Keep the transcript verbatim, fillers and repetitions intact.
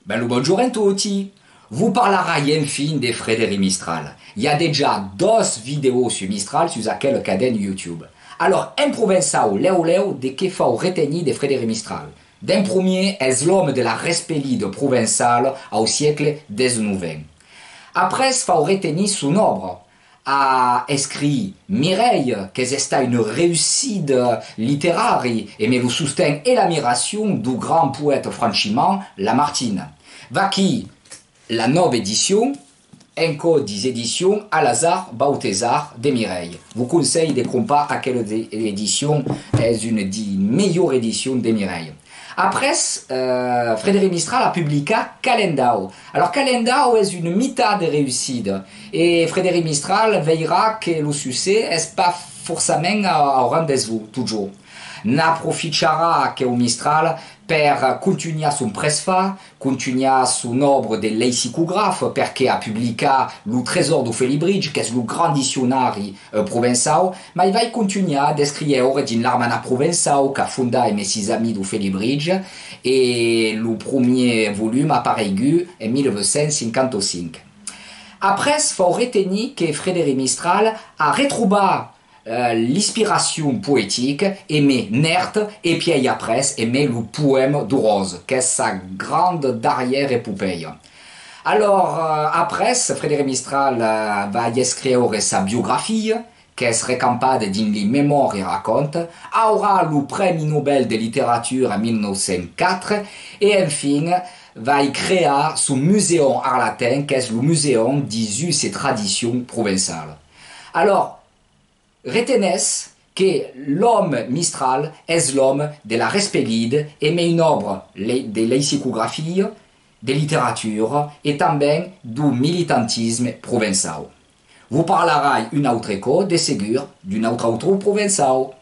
Ben lo bonjorn en toti! Vos parlarai enfin de Frederic Mistral. I a dejà doas vidèos sus Mistral sus aquela cadena YouTube. Alòr, en provençau, lèu lèu, de qué fau retenir de Frederic Mistral? D'en promier, es l'òme de la respelida provençala au siècle dètz-e-nonven. Après, fau retenir son òbra, a escrit Mireille, qu'es estat una reüssida literari emé lo sosten e l'amiracion deu grand poèta franchimand Lamartine. Vaquí la nòva edicion, en còdi edicions Alazar Baltazar de Mireille. Vos conselhi de crompar aquela edicion, es una dei melhors edicions de Mireille. Après, Frederic Mistral a publicat Calendau. Alòr, Calendau es una mitat de reüssida, e Frederic Mistral veirà que lo succès es pas forçament au rendez-vous, totjorn. N'aproficharà aqueu Mistral per contunhar son presfach, contunhar son òbra de lexicograf, perque a publicat Lo Tresòr deu Felibritge, qu'es lo grand diccionari provençau, mai vai contunhar d'escriure dins l'Armanac Provençau qu'a fondat emé sis amics deu Felibritge, e lo promier volum a pareigut en mila vuech cents cinquanta-cinc. Après, fau retenir que Frederic Mistral a retrobat l'inspiracion poetica emé Nèrt e pièi après emé lo poèma deu Ròse, qu'es sa granda darrièra epopèia. Alòr, après, Frederic Mistral vai escriure sa biografia, qu'es recampada dins li Memòri e raconta, aurà lo Prèmi Nobel de literatura en mila nòu cents quatre e, enfin, vai crear son Museon Arlatin, qu'es lo museon dis us e tradicions provençalas. Alòr, retenetz que l'òme Mistral es l'òme de la respelida emé una òbra de lexicografia, de literatura e tanben deu militantisme provençau. Vos parlarai un autre còp, de segur, d'un autre autor provençau.